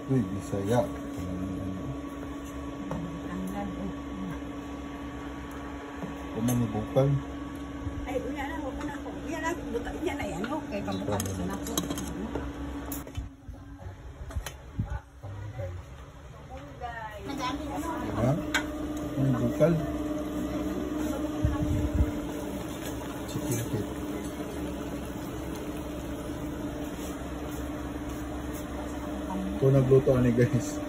Uy, Bisaya. Tanggal. Kuma ni bukal. Ay, unya na ako na ako. Unya na, buta unya na yan. Okay, pambukas na ako. Ha? Ano bukal? Chicken feet. Ito nagluto ani, guys.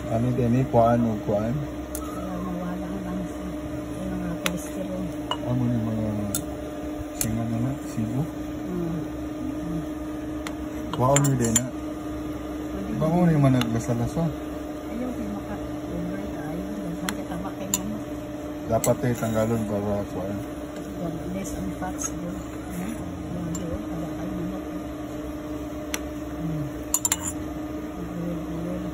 Ano din ni kuan o kuan? Mawala ang langis. Yung mga cholesterol. Amo ni mga singa na na, sibo. Kuan ni din na. Bango ni man naglasa-lasa. Ayaw kay maka-over tayo. Daghan kay tabak kay manok. Dapat ay tanggalon para kuan. Less on fats bro. Ano? Tabak kay manok. Oil, oil.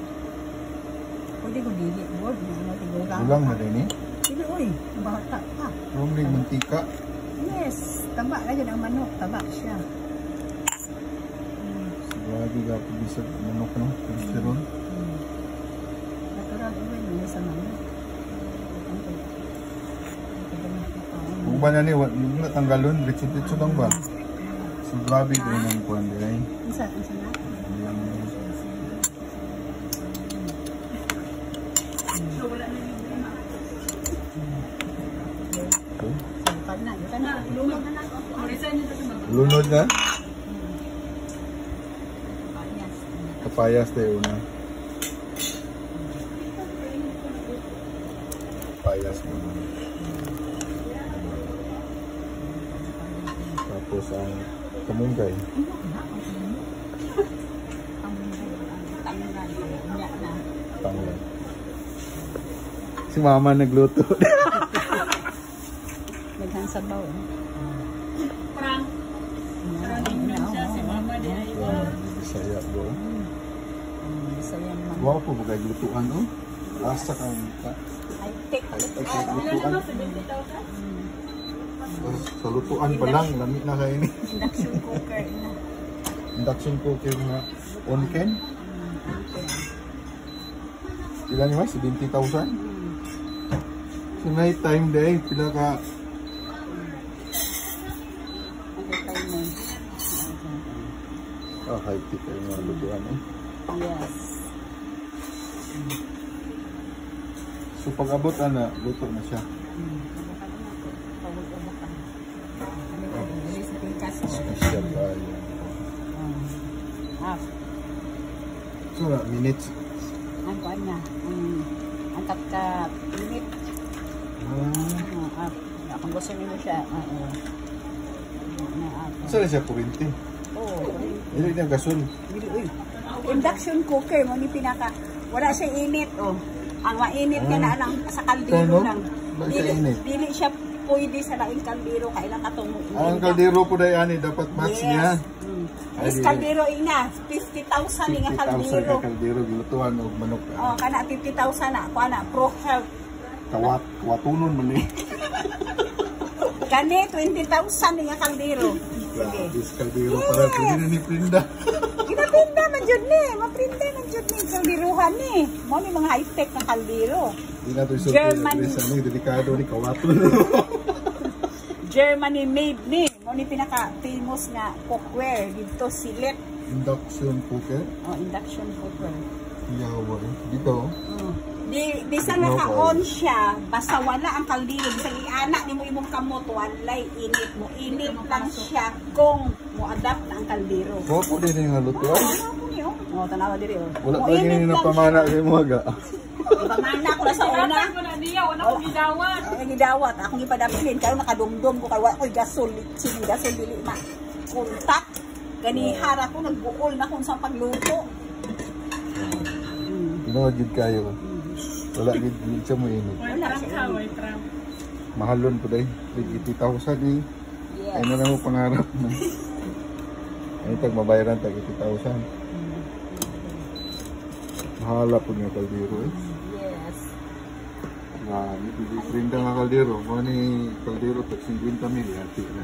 Pwede ko dili, board. Ano, tigulang. Gulang na din eh. Dili, oy. Bata pa. Rong ni mantika. Yes. Taba na yun ang manok. Taba siya. Grabe ka bisag manok no, cholesterol. Natural oil na sa manok. Kung ba na ni, yung na tanggalon, diretso-diretso lang ba? So grabe din ang kuan din. Unsa, unsa na? Okay. Sangkad na. Ito na. Lunod na na. Lunod na? Yes. Kapayas tayo una. Kapayas muna. Tapos ang kamunggay. Tanglad. Si mama nagluto. Daghan sabaw. Prank. Prank siya si mama niya. Wow, Bisaya bro. Bisaya naman. Wow po ba kayo lutuan oh? Asa kang ka. High-tech. High-tech kay Ilan lutuan. na ba? 70,000? Sa lutuan pa lang, lami na kayo ni. Induction cooker na. Induction cooker na on can. Ilan yun ba? 70,000? So night time day, pila ka Ano tayo mo? Ah, high-tech kayo mga lutuan eh. Yes. So pag abot ana, luto na siya. Abukan na ako. Pawag-abukan. Ano ko? Dili sa tingkas. Special kayo. Half. So na, minutes. Ang kuan na. Ang kat init. Ah. Half. Kung gusto niyo siya. Oo. Na half. Saan na siya kurinti? Oo. Dili na gasol. Dili, uy. Induction cooker mo ni pinaka wala siya init oh. Ang mainit ka na lang sa kaldero Kano? lang. Wala siya Dili, init? dili siya pwede sa laing kaldero kailan katong Ang kaldero po dahil ani dapat match Yes. niya. Ay, Is dili. kaldero ina 50,000 nga 50,000 kaldero. ka kaldero gilutuan og manok. Oh, kana 50,000 na kuha na Pro Health. Kawat kawatunon man ni. Kani 20,000 nga kaldero. Sige. Grabe sa kaldero para pwede na ni Prinda. Ginaprinda man jud ni, maprinda man jud ni kalderuhan ni. Mo ni mga high-tech nga kaldero. Di na to isulti Germany. sa ni delikado ni kawaton. Germany made ni. Mo ni pinaka famous nga cookware dito silit. Induction cooker. Oh, induction cooker. Yawa eh. Dito. Mm. Di bisan naka-on siya, basta wala ang kaldero, bisan iana nimo imong kamot, walay init mo. Init lang siya kung mo adapt na ang kaldero. Wa po din yung lutuan. Oh, ni oh. Oh, tanawa diri oh. Wala Mo pa init gini lang napamana siya. kay mo aga. Ipamana ko na sa una. Ko na niya, wala akong gidawat. Ang gidawat, akong ipadapilin karon nakadumdum ko kay wa koy gasol, sing gasol dili ma kontak. Ganihara ko nagbuol na kung sa pagluto. Tinuod gid kayo. Wala gid di siya mo init. Way Wala prank siya. ha, way prank. Mahalon po day. 80,000 eh. Yes. Ay na lang mo pangarap mo. Ay tag mabayaran tag 80,000. Mahala po nga kaldero eh. Yes. Grabe, pwede prinda nga kaldero. Mo ni kaldero tag 50 mil yati na.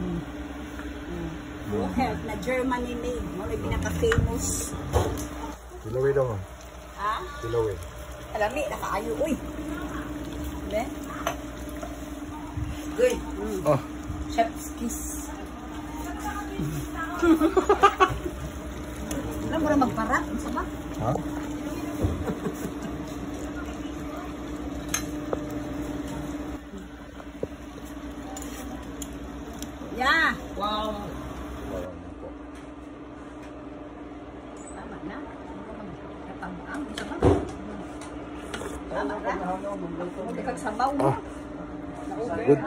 ProHealth na Germany made. Mo na pinaka-famous. Kilawi daw, ma'am. Ha? Kilawi. Alami, nakaayo. Uy! Be? Uy! Oh. Chef's kiss. Alam mo na magparat? Ano ba? Ha? Yeah! Wow. Parang po. Tama na. Katamang. Isa ba? Tama na. Huwag kang sabaw mo. Ah. Good.